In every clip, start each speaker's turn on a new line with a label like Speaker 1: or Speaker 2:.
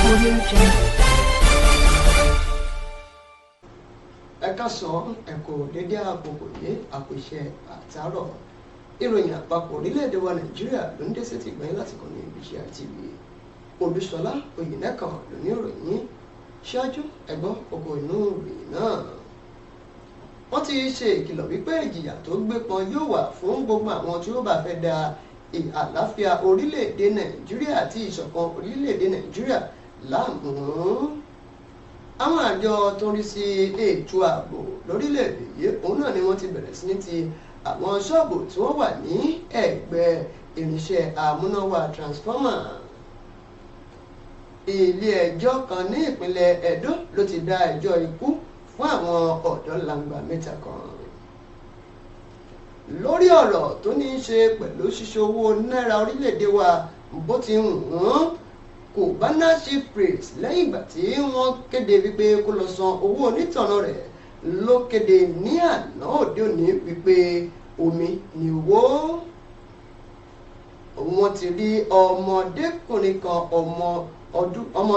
Speaker 1: Audio Jungle.
Speaker 2: Ẹ káàsán, ẹ kú dédé àkókò yìí, àkóṣe àtàárọ̀. Ìròyìn àpapọ̀ orílẹ̀-èdè wa Nàìjíríà ló ń dé sétí ìgbọ̀nyín láti kàn ní BGI TV. Olúṣọlá Oyinẹ̀kan ló ní ìròyìn. Ṣáájú, ẹ gbọ́ kókó inú ìròyìn náà. Wọ́n ti ṣe ìkìlọ̀ wípé ìjìyà tó gbépọn yóò wà fún gbogbo àwọn tí ó bá fẹ́ da àlàáfíà orílẹ̀-èdè Nàìjíríà àti ìṣọ̀kan orílẹ̀-èdè Nàìjíríà láàmú. Àwọn àjọ tó ń rí sí ètò ààbò lórílẹ̀-èdè yìí, òun náà ni wọ́n ti bẹ̀rẹ̀ sí ní ti àwọn ṣọ́ọ̀bù tí wọ́n wà ní ẹ̀gbẹ́ irinṣẹ́ amúnáwá transformer. Ilé ẹjọ́ kan ní ìpínlẹ̀ Ẹdó ló ti dá ẹjọ́ ikú fún àwọn ọ̀dọ́ langba mẹ́ta kan. Lórí ọ̀rọ̀ tó ní í ṣe pẹ̀lú ṣíṣe owó náírà orílẹ̀-èdè wa bó ti ń wọ́n, Cubana Chief Priest, lẹ́yìn ìgbà tí wọ́n kéde wípé kó lọ san owó onítọ̀nà rẹ̀, ló kéde ní àná òde òní wípé omi ni owó. Wọ́n ti rí ọmọdékùnrin kan, ọmọ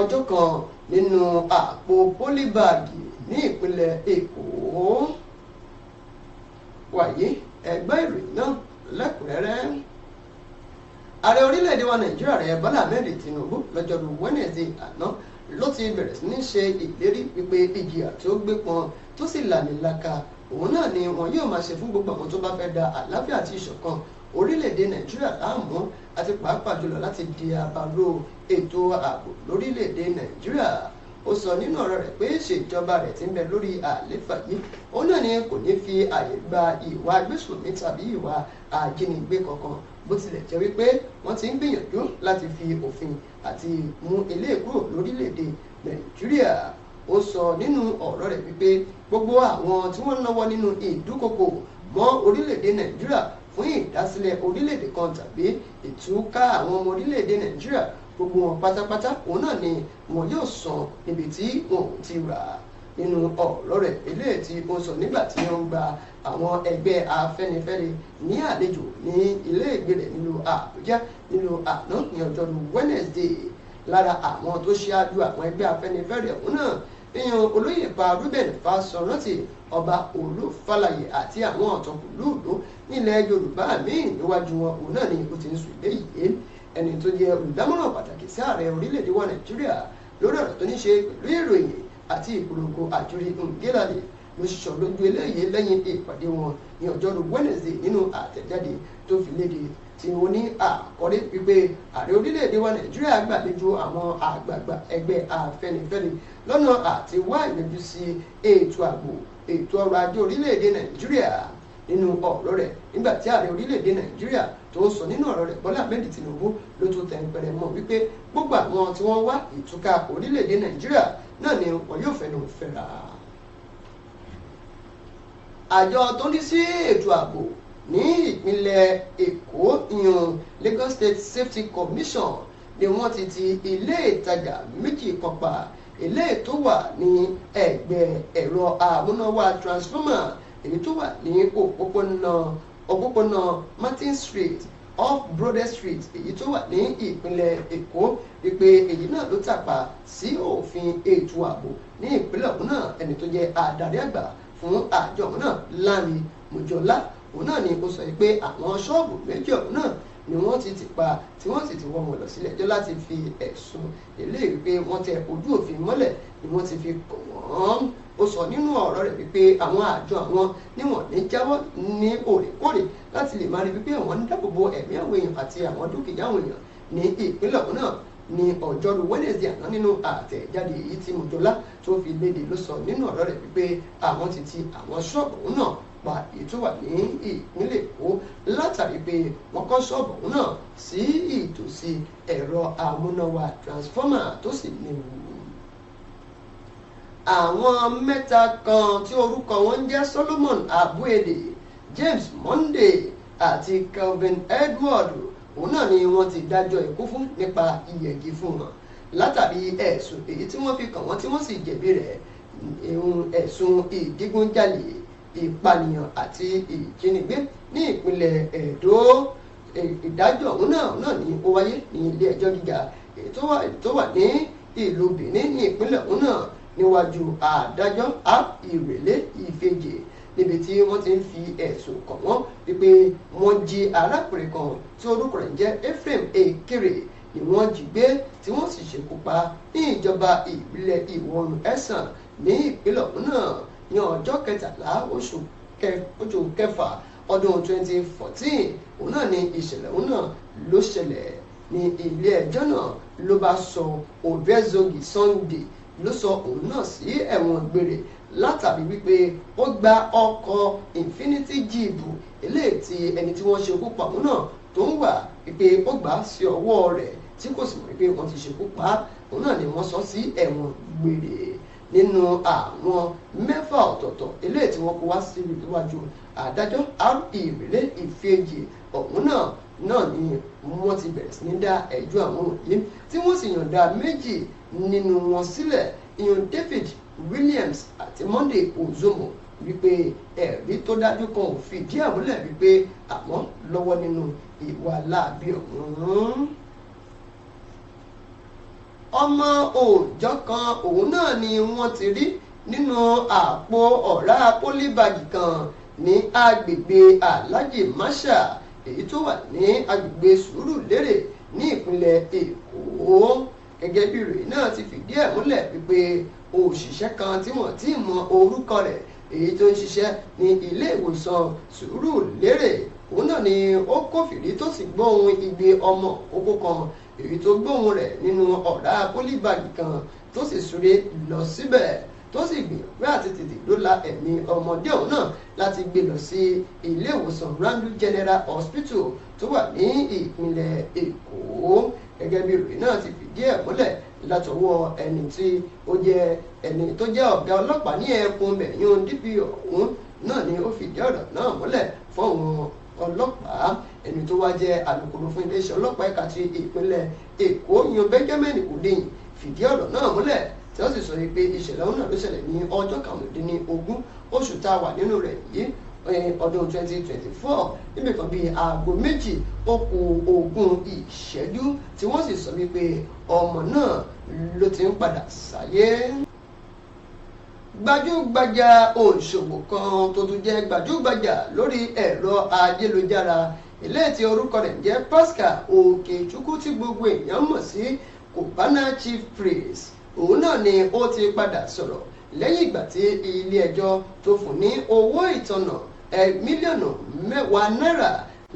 Speaker 2: ọjọ́ kan, nínú àpò pólíbáàgì ní ìpínlẹ̀ Èkó. Wàyí, ẹgbẹ́ ìròyìn náà lẹ́kùnrẹ́rẹ́. Ààrẹ orílẹ̀-èdè wa Nàìjíríà rẹ̀, Bọ́lá Ahmed Tinubu, lọ́jọ́rú Wednesday àná ló ti bẹ̀rẹ̀ sí ní ṣe ìlérí wípé ìjìyà tó gbépọn tó sì làmìlaka, òun náà ni wọn yóò máa ṣe fún gbogbo àwọn tó bá fẹ́ da àlàáfíà àti ìṣọ̀kan orílẹ̀-èdè Nàìjíríà láàmú, àti pàápàá jùlọ láti di àbárò ètò ààbò lórílẹ̀-èdè Nàìjíríà. Ó sọ nínú ọ̀rọ̀ rẹ̀ pé ìṣèjọba rẹ̀ ti ń bẹ lórí àlééfà yìí, òun náà ni kò ní fi àyè gba ìwà agbésùnmí tàbí ìwà ajínigbé kankan, bó tilẹ̀ jẹ́ wípé wọ́n ti ń gbìyànjú láti fi òfin àti mú eléyìí kúrò lórílẹ̀‐èdè Nàìjíríà. Ó sọ nínú ọ̀rọ̀ rẹ̀ wípé gbogbo àwọn tí wọ́n náwó nínú ìdúkokò mọ́ orílẹ̀‐èdè Nàìjíríà fún ìdásílẹ̀ orílẹ̀‐èdè kan tàbí ìtúká àwọn ọmọ orílẹ̀‐èdè Nàìjíríà, gbogbo wọn pátápátá, òun náà ni wọn yóò san níbi tí wọn ò ti rà. Nínú ọ̀rọ̀ rẹ̀ eléyìí tí ó sọ nígbà tí ó ń gba àwọn ẹgbẹ́ Afẹ́nifẹ́re ní àlejò ní ilé ìgbé rẹ̀ nílùú Àbújá nílùú àná ní ọjọ́rú Wednesday, lára àwọn tó ṣáájú àwọn ẹgbẹ́ Afẹ́nifẹ́re ọ̀hún náà, ìyẹn olóyè pa Ruben Fásọ̀rántì, Ọba Olúfàlàyé àti àwọn ọ̀tọ̀kùlúùlú nílẹ̀ Yorùbá míì níwájú wọn, òun náà ni ó ti ń sùn eléyìí. Ẹni tó jẹ́ olùdámọ̀ràn pàtàkì sí ààrẹ orílẹ̀-èdè wa Nàìjíríà lórí ọ̀rọ̀ tó ní ṣe pẹ̀lú ìròyìn àti ìpolongo, Àjúrí Ngelale, ló ṣiṣọ́ lójú eléyìí lẹ́yìn ìpàdé wọn ní ọjọ́rú Wednesday. Nínú àtẹ̀jáde tó fi léde tí ó ní àkọlé wípé ààrẹ orílẹ̀-èdè wa Nàìjíríà gbàlejò àwọn àgbààgbà ẹgbẹ́ Afẹ́nifẹ́re lọ́nà àti wá ìyanjú sí ètò ààbò, ètò ọrọ̀ ajé orílẹ̀-èdè Nàìjíríà, nínú ọ̀rọ̀ rẹ̀ nígbà tí ààrẹ orílẹ̀-èdè Nàìjíríà tó ń sọ nínú ọ̀rọ̀ rẹ̀, Bọ́lá Ahmed Tinubu, ló tún tẹ̀ ń pẹrẹ mọ́ wípé gbogbo àwọn tí wọ́n wá ìtúká orílẹ̀-èdè Nàìjíríà náà ni wọn yóò fẹnu fẹ́ra. Àjọ tó ń rí sí ètò ààbò ní ìpínlẹ̀ Èkó, ìyẹn Lagos State Safety Commission, ni wọ́n ti ti ilé ìtajà méjì kan pa, ilé tó wà ní ẹ̀gbẹ́ ẹ̀rọ amúnáwá transformer èyí tó wà ní òpópónà Martin Street off Broadway Street, èyí tó wà ní ìpínlẹ̀ Èkó, wípé èyí náà ló tàpá sí òfin ètò ààbò ní ìpínlẹ̀ ọ̀hún náà. Ẹni tó jẹ́ adarí àgbà fún àjọ ọ̀hún náà, Lánrè Mọ́jọ́lá, òun náà ni ó sọ pé àwọn ṣọ́ọ̀bù méjì ọ̀hún náà ni wọ́n ti tì pa, tí wọ́n sì ti wọ́ wọn lọ sílé ẹjọ́ láti fi ẹ̀sùn eléyìí wípé wọ́n tẹ ojú òfin mọ́lẹ̀ ni wọ́n ti fi kàn wọ́n. Ó sọ nínú ọ̀rọ̀ rẹ̀ wípé àwọn àjọ àwọn níwọ̀n ní jáwọ́ ní òrèkóòrè láti lè máa rí wípé àwọn ń dáàbò bo ẹ̀mí àwọn èèyàn àti àwọn dúkìá àwọn èèyàn ní ìpínlẹ̀ ọ̀hún náà. Ní ọjọ́rú Wednesday àná, nínú àtẹ̀jáde èyí tí Mọ́jọ́lá tó fi léde, ló sọ nínú ọ̀rọ̀ rẹ̀ wípé àwọn ti ti àwọn ṣọ́ọ̀bù ọ̀hún náà pa, èyí tó wà ní ìpínlẹ̀ Èkó, látàrí pé wọ́n kọ́ ṣọ́ọ̀bù ọ̀hún náà sí ìtòsí ẹ̀rọ amúnáwá transformer tó sì léwu. Àwọn mẹ́ta kan tí orúkọ wọn ń jẹ́ Solomon Abuede, James Monday àti Kelvin Edward, òun náà ni wọ́n ti dájọ́ ikú fún nípa ìyẹ̀gì fún wọn látàrí ẹ̀sùn èyí tí wọ́n fi kàn wọ́n tí wọ́n sì jẹ̀bi rẹ̀, ẹ̀sùn ìdígunjalè, ìpànìyàn àti ìjínigbé ní ìpínlẹ̀ Ẹdó. Ìdájọ́ ọ̀hún náà ni ó wáyé ní ilé ẹjọ́ gíga èyí tó wà ní ìlú Benin ní ìpínlẹ̀ ọ̀hún náà níwájú adájọ́ Ìrẹ̀lẹ̀ Ìfẹ̀jẹ̀, níbi tí wọ́n ti ń fi ẹ̀sùn kàn wọ́n wípé wọ́n jí arákùnrin kan tí orúkọ rẹ̀ ń jẹ́ Ephraim Ekere ni wọ́n jí gbé tí wọ́n sì ṣekú pa ní ìjọba ìbílẹ̀ Ìwọ̀-oòrùn Ẹ̀sàn ní ìpínlẹ̀ ọ̀hún náà ní ọjọ́ kẹtàlá oṣù kẹfà ọdún 2014. Òun náà ni ìṣẹ̀lẹ̀ òun náà ló ṣẹlẹ̀ ní ilé ẹjọ́ náà ló bá sọ Ovezogi Sunday ló sọ òun náà sí ẹ̀wọ̀n gbére látàrí wípé ó gba ọkọ̀ Infinity Jeep eléyìí tí ẹni tí wọ́n ṣekú pa òun náà tó ń wà, wípé ó gbà á sí ọwọ́ rẹ̀ tí kò sì mọ̀ wípé wọ́n ti ṣekú pa òun náà ni wọ́n sọ sí ẹ̀wọ̀n gbére. Nínú àwọn 6 ọ̀tọ̀ọ̀tọ̀ eléyìí tí wọ́n kó wá sí iwájú adájọ́ Ìrẹ̀lẹ̀ Ìfẹ̀jì ọ̀hún náà ni wọ́n ti bẹ̀rẹ̀ sí ní dá ẹjọ́ àwọn wọ̀nyí tí wọ́n sì yọ̀ǹda 2 nínú wọn sílẹ̀, ìyọ̀n David Williams àti Monday Ozomo, wípé ẹ̀rí tó dájú kan ò fìdí ẹ̀ múlẹ̀ wípé àwọn lọ́wọ́ nínú ìwà láabi ọ̀hún. Ọmọ òòjọ́ kan òun náà ni wọ́n ti rí nínú àpò ọ̀rá pólíbàgì kan ní agbègbè Alhaji Masha èyí tó wà ní agbègbè Sùúrùlérè ní ìpínlẹ̀ Èkó. Gẹ́gẹ́ bí ìròyìn náà ti fìdí ẹ̀ múlẹ̀ wípé òṣìṣẹ́ kan tí wọ́n ti mọ orúkọ rẹ̀ èyí tó ń ṣiṣẹ́ ní ilé ìwòsàn Sùúrùlérè òun náà ni ó kófìrí tó sì gbóhùn igbe ọmọ òkú kan èyí tó gbóhùn rẹ̀ nínú ọ̀rá pólíbàgì kan tó sì súré lọ síbẹ̀ tó sì gbìyànjú àti tètè dóòlà ẹ̀mí ọmọdé ọ̀hún náà láti gbé lọ sí ilé ìwòsàn Randu General Hospital tó wà ní ìpínlẹ̀ Èkó. Gẹ́gẹ́ bí ìròyìn náà ti fìdí ẹ̀ múlẹ̀ látọwọ́ ẹni tí ó jẹ́ ẹni tó jẹ́ ọ̀gá ọlọ́pàá ní ẹkùn bẹ̀yún DPO ọ̀hún náà ni ó fìdí ọ̀rọ̀ náà múlẹ̀ fún àwọn ọlọ́pàá. Ẹni tó wá jẹ́ alukoro fún iléeṣẹ́ ọlọ́pàá ẹ̀ka ti ìpínlẹ̀ Èkó yan Benjamin Hundeyin fìdí ọ̀rọ̀ náà múlẹ̀ tí ó sì sọ pé ìṣẹ̀lẹ̀ ọ̀hún náà ló ṣẹlẹ̀ ní ọjọ́ 15 oṣù tá a wà nínú rẹ̀ yìí ọdún 2024 níbi kan bíi aago 2:20 tí wọ́n sì sọ wípé ọmọ náà ló ti ń padà sáyé. Gbajúgbajà òǹṣòwò kan tó tún jẹ́ gbajúgbajà lórí ẹ̀rọ ayélujára eléyìí tí orúkọ rẹ̀ ń jẹ́ Pascal Okechukwu tí gbogbo èèyàn mọ̀ sí Cubana Chief Priest òun náà ni ó ti padà sọ̀rọ̀ lẹ́yìn ìgbà tí ilé ẹjọ́ tó fún ní owó ìtanà mílíọ̀nù 10 náírà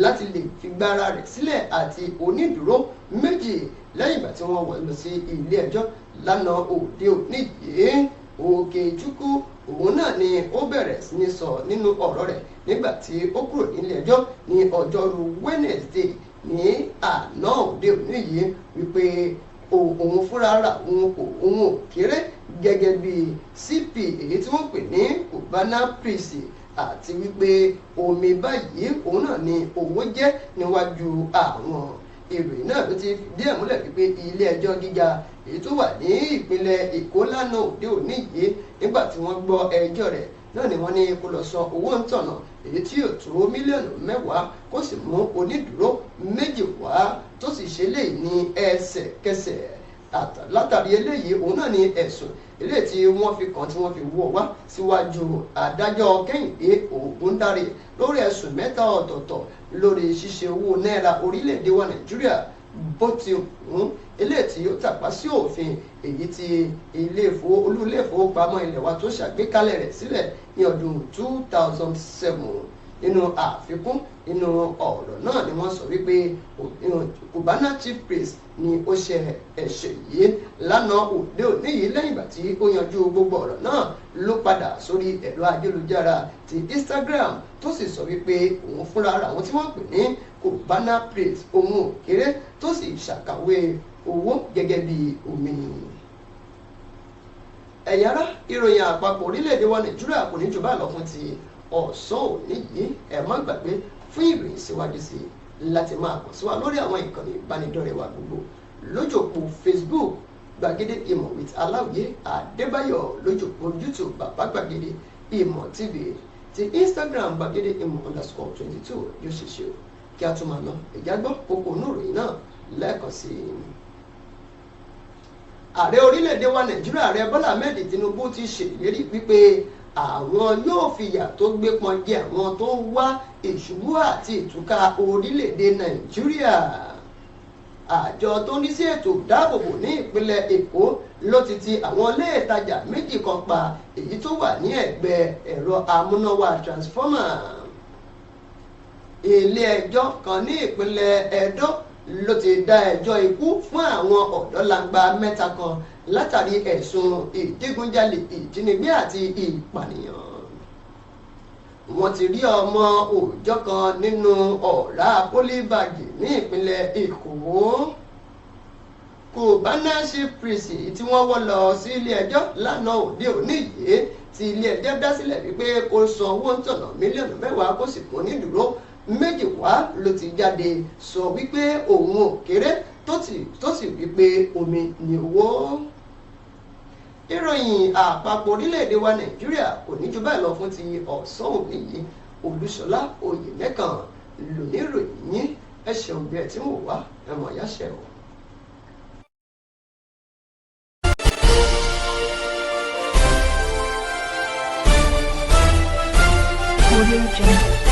Speaker 2: láti lè fi gbára rẹ̀ sílẹ̀ àti onídùúró 2 lẹ́yìn ìgbà tí wọ́n wọ̀ lọ sí ilé ẹjọ́ lánàá òde òní yìí. Okechukwu òun náà ni ó bẹ̀rẹ̀ sí ní sọ nínú ọ̀rọ̀ rẹ̀ nígbà tí ó kúrò nílé ẹjọ́ ní ọjọ́rú Wednesday ní àná òde òní yìí wípé òun fúnra ra òun ò kéré gẹ́gẹ́ bí CP èyí tí wọ́n pè ní Cubana Priest àti wípé omi báyìí òun náà ni owó jẹ́ níwájú àwọn. Ìròyìn náà ló ti fìdí ẹ̀ múlẹ̀ wípé ilé ẹjọ́ gíga èyí tó wà ní ìpínlẹ̀ Èkó lánàá òde òní yìí nígbà tí wọ́n gbọ́ ẹjọ́ rẹ̀ náà ni wọ́n ní kó lọ san owó ńtọ̀nà èyí tí yóò tó mílíọ̀nù 10 kó sì mú onídùúró 2 wá tó sì ṣe léyìí ní ẹsẹ̀kẹsẹ̀. Látàrí eléyìí òun náà ni ẹ̀sùn eléyìí tí wọ́n fi kàn tí wọ́n fi wọ́ wá síwájú adájọ́ Kẹ́hìndé Ògúndáre lórí ẹ̀sùn 3 ọ̀tọ̀ọ̀tọ̀ lórí ṣíṣe owó náírà orílẹ̀-èdè wa Nàìjíríà bó ti hùn eléyìí tí ó tàpá sí òfin èyí tí olú ilé ìfowópamọ́ ilẹ̀ wa tó ṣàgbékalẹ̀ rẹ̀ sílẹ̀ ní ọdún 2007. Nínú àfikún nínú ọ̀rọ̀ náà ni wọ́n sọ wípé Cubana Chief Priest ni ó ṣe ẹ̀ṣẹ̀ yìí lánàá òde òní yìí lẹ́yìn ìgbà tí ó yanjú gbogbo ọ̀rọ̀ náà ló padà sórí ẹ̀rọ ayélujára ti Instagram tó sì sọ wípé òun fúnra ara àwọn tí wọ́n pè ní Cubana Priest òun ò kéré tó sì ṣàkàwé owó gẹ́gẹ́ bí omi. Ẹ̀yin ará, ìròyìn àpapọ̀ orílẹ̀-èdè wa Nàìjíríà kò ní jù bá lọ fún ti ọ̀sán òní yìí. Ẹ má gbàgbé fún ìròyìn síwájú sí i láti máa kàn sí wa lórí àwọn ìkànnì ìbánidọ́rẹ̀ẹ́ wa gbogbo lójú òpó Facebook Gbàgede Ìmọ̀ with Aláwìyé Adébáyọ̀, lójú òpó YouTube Bàbá Gbàgede Ìmọ̀ TV, ti Instagram Gbàgede Ìmọ̀ _22 yóò ṣe ṣe o. Kí a tún máa lọ ìjágbọ́ kókó oníròyìn náà lẹ́ẹ̀kan sí i. Ààrẹ orílẹ̀-èdè wa Nàìjíríà, Ààrẹ Bọ́lá Ahmed Tinubu, ti ṣèlérí wípé àwọn yóò fìyà tó gbé pọn jẹ àwọn tó ń wá ìṣubú àti ìtúká orílẹ̀-èdè Nàìjíríà. Àjọ tó ní sí ètò ìdáàbòbò ní ìpínlẹ̀ Èkó ló ti ti àwọn ilé ìtajà méjì kan pa, èyí tó wà ní ẹ̀gbẹ́ ẹ̀rọ amúnáwá transformer. Ilé ẹjọ́ kan ní ìpínlẹ̀ Ẹdó ló ti dá ẹjọ́ ikú fún àwọn ọ̀dọ́langba mẹ́ta kan látàrí ẹ̀sùn ìdígunjalè, ìjínigbé àti ìpànìyàn. Wọ́n ti rí ọmọ òòjọ́ kan nínú ọ̀rá pólíbàgì ní ìpínlẹ̀ Èkó. Cubana Chief Priest tí wọ́n wọ́ lọ sí ilé ẹjọ́ lánàá òde òní yìí, tí ilé ẹjọ́ dá sílẹ̀ wípé kó san owó ń tọ̀nà mílíọ̀nù 10 kó sì kún nídùúró méjì wá, ló ti jáde sọ wípé òun ò kéré, tó sì wípé omi ni owó. Ìròyìn àpapọ̀ orílẹ̀-èdè wa Nàìjíríà kò ní ju bẹ́ẹ̀ lọ fún ti ọ̀sán òní yìí. Olúṣọlá Oyènẹ́kàn lóníròyìn yín. Ẹ ṣeun bí ẹ ti ń wò wá. Ẹ mọ̀ yáṣẹ́ o.
Speaker 1: Audio Jungle.